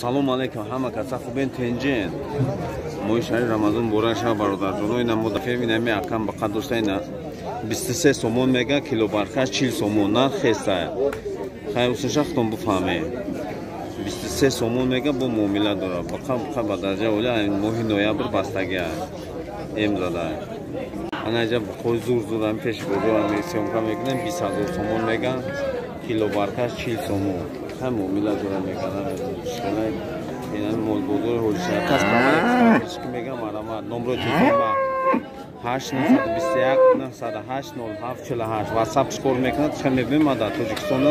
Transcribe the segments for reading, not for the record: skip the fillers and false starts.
Салом алейкум, ҳама каса хубен тенҷен. Моҳи шаҳри Рамазон муборак шава бародарҷоно. Ина мудафеем ина ми акам ба қад дошта ина 23 сомон мега, кило бархаш 40 сомон нарх хеста. Хай усунша хутон буфаҳме. 23 сомон мега бо муомила дора. Ба ба дараҷа оля моҳи ноябр бастагия. Эм зада. Ана иҷа буқои зур зур ам пеши бозор ам съёмка мекунем 20 ҳазор сомон мега, кило баркаш 40 сомон. Хай муомила дора мега. Ина молбозори ҳоҷиша. Кас праваки мега марамат. Номрои телефон ба 8 921 908 07 48. WhatsApp кор мекунад. Чӣ мебинем ма дар Тоҷикистон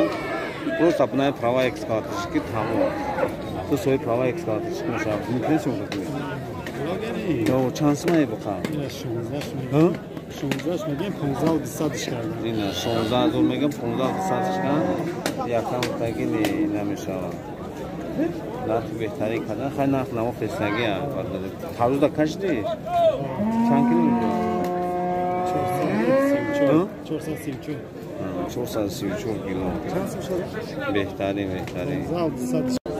просто апнаи права экскаваторщики тамом. Ту соҳиби права экскаваторщик мешавад. Мумкин съёмка кунӣ? Ё чанд сумае буқа? 16 мегем, 15 200 кардам. Ина 16 ҳазор мегам, 15 200 кардам. Якам таги намешавад. Нархи беҳтарин кардан, хай нарх наво хестагӣ. Таруза кашидӣ? Чанд кило мешавад? 434. 434 кило. Беҳтарин, беҳтарин.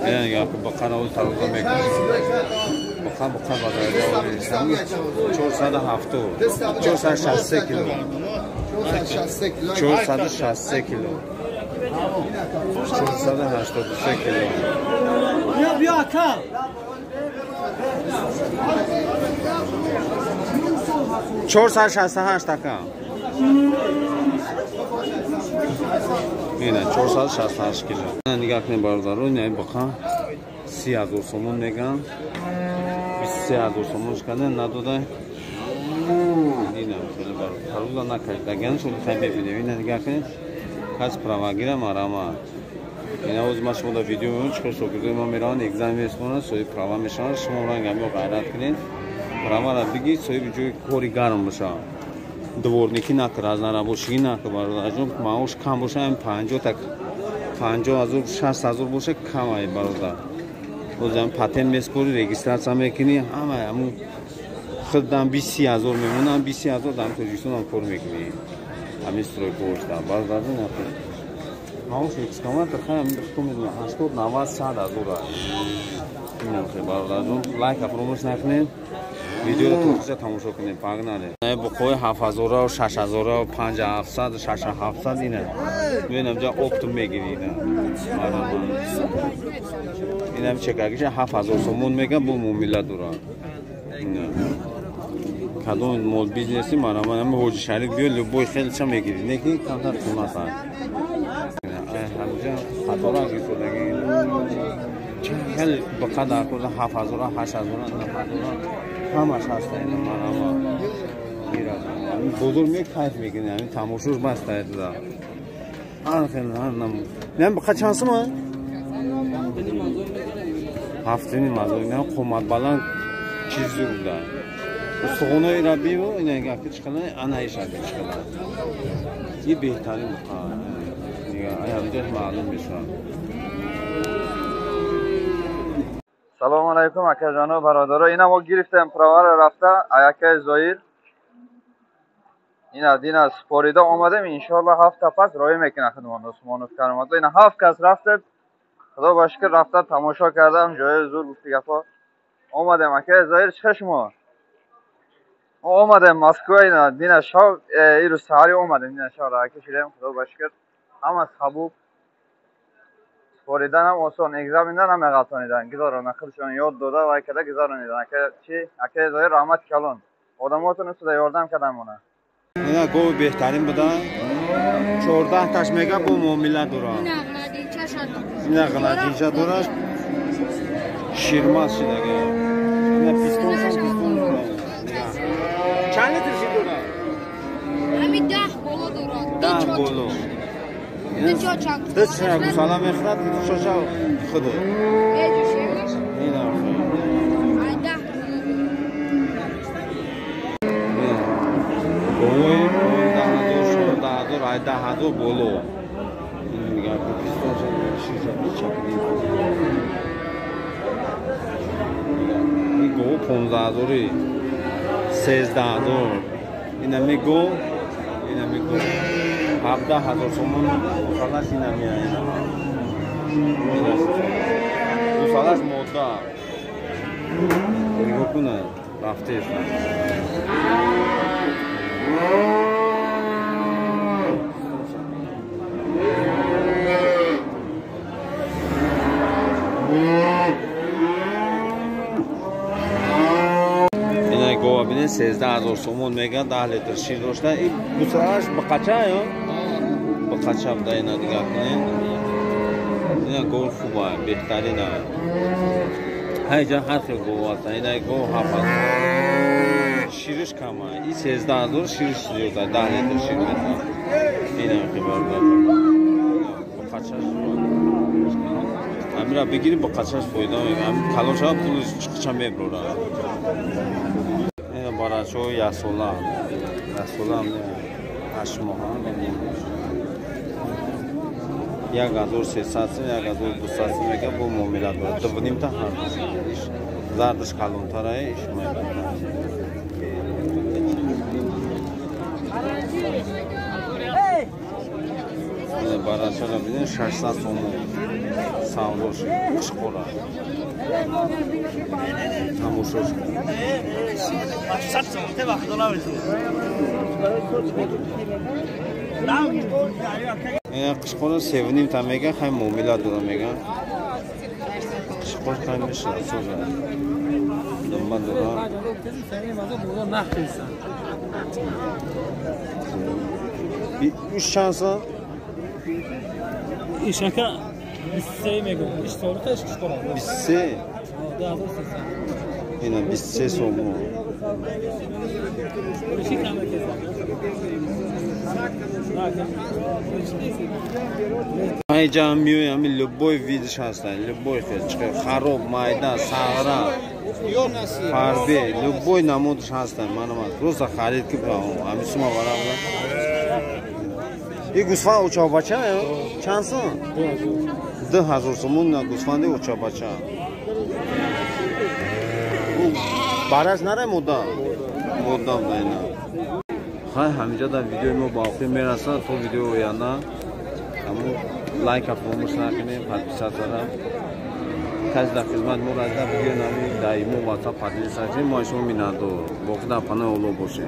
Ина нигоҳ кун, ба қана таруза мекунӣ. Буқа буқа ба дараҷа олӣ. 470, 463 кило. 463 кило. 483 кило. Бیا бیا ака. 468 ака. Ина 468 кило. Нигоҳ кунед бародаро, ина буқа 30 ҳазор сомон меган. 23 ҳазор сомон шиканда надода. Ина хеле бародар. Таруза накашидаган шуд хай мебинем. Ина нигоҳ кунед. Кас правагира марама. Ина оз ма шумо дар видео мебинем чӣ хел шогирдои ма мераванд экзамен месупоранд, соҳиби права мешаванд. Шумо ранг ҳамиё ғайрат кунед. Правара бигир, соҳиби ҷои кори гарм бошад. Дворникӣ накун, разнорабочигӣ накун бародарҷон. Маош кам боша, ҳам 50 так 50 ҳазор, 60 ҳазор боша кам ай бародар. Боз ҳам патент месупорӣ, регистрация мекунӣ, ҳама ҳамун худам 20 ҳазор мемонад, 20 ҳазор дар Тоҷикистон ҳам кор мекунӣ. Ҳамин стройкаошда бародарҷон накун. Маош экскаватор хай ҳамин худтон медонед 80, 90, 100 ҳазор аст. Инам хел бародарҷон, лайка фаромӯш накунед. Видеоро то охирша тамошо кунед, погнали. Буқои 7000, 6000, 5700, 6700 ина. Бинам ҷа оптом мегири ина. Инам чекагиша 7000 сомон мега бо муомила дора. Ина. Кадом мол бизнеси мараман ҳами Ҳоҷи Шариф биё любой хелша мегири. Неки камтар қимат аст. Ҳамҷа қатора гирифтаги. Хеле ба қадар курда 7000, 8000, 9000 ҳамаш ҳаста ина марама. Бозор ме кайф мекунӣ, ҳамин тамошош баста да. Ҳар хел ҳар нам. Нем ба чанд сума? 7.5 ҳазор. Ина қомат баланд чиз зур буда. Устухонои рабиво ина гафти чиқала, ана иша чиқала. И беҳтарин буқа. Нига, ай ҳамҷаш маълум мешавад. Салом алайкум акаҷону бародаро. Ина мо гирифтем праваро рафта аякаи Зоир. Ина дина спорида омадем, иншоалло ҳафта пас роҳӣ мекунад худмон Усмонов Кароматулло. Ина ҳафт кас рафтем. Худо ба шукр рафта тамошо кардам, ҷои зур гуфти гапо. Омадем акаи Зоир, чӣ шумо? Мо омадем Москва, ина дина шав, ирӯз саҳари омадем, дина шав раҳа шудем, худо ба шукр. Ҳама сабук. Спориданам осон, экзамендан меғалтонидан. Гузаронан худшон ёд дода вай када гузаронидан. Ака чи? Ака Зоир раҳмат калон. Одамотон суда ёрдам кардам она. Ина гови беҳтарин буда. 14 таш мега бо муомила дора. Ина ғладинча дора. Ширмаз шидага. Ина пистоншон пистон. Чанд литр шир дора? Ҳами 10 боло дорад. 10 боло. Ду ча гусала мехӯрад, ду чоша худо. Ина. Говои 15 ҳазор, 16 ҳазор, 18 ҳазор боло. Нигоҳ кун, пистонша ширша чакиди. Ин гово 15 ҳазори, 13 ҳазор. Инами гов, инами гов. 17 ҳазор сомон халас инами ина. Гусалаш мода. Нигоҳ куна, рафтест. Ина гова бинед 13,000 сомон меган, 10 литр шир дошта. Ин гусалаш бақача ё? Бақача буда ина дигар кунед. Ина гов хуба, беҳтарина. Ҳайҷа ҳар хел гов аст. Ина гов 7,000. Шириш кама. Ин 13,000 шириш зиёд, 10 литр шир медиҳад. Ина хибар дорад. Бақачаш амира бигири бақачаш фоида мекунад. Ам калон шава пулиш чиқча меброра. Ина барачо ясола. Ясола 8 моҳа мебинем. 1300 сом, 1200 сом мега бо муомила дорад. 2.5 та ҳар. Зардаш калонтарае, иш майдатар. Барачаро бинед 600 сомон. Савдош қишқора. Тамошош кунед. 800 сомон те вақт намешавад. Ина қишқора 3.5 та мега, хай муомила дора мега. Қишқор хай мешавад соза. Думба дора. Уш чанд сом? Ишака 23 мегӯям. Иш солиқа иш қишқора. 23? 2300. Ина 23 сомон. Ҳайҷа миёям любой видиш ҳастанд, любой хел, хароб, майда, сағра, фарбе, любой намудш ҳастанд. Манамад просто харид ки ҳамин сума варавла. И гусфанд учобача чанд сом? 2000 сомон на гусфанди учобача. Бараш нарай модам? Модам да ина. Хай ҳаминҷа дар видеои мо ба охир мерасад. То видеои оянда ҳамун лайка фаромӯш накунем, подписатсияра. Касе дар хизмат мо разда видеои нави дар имо ватсап поделиться кунем. Мо шумо миннатдор. Боқӣ дар паноҳи Аллоҳ бошед.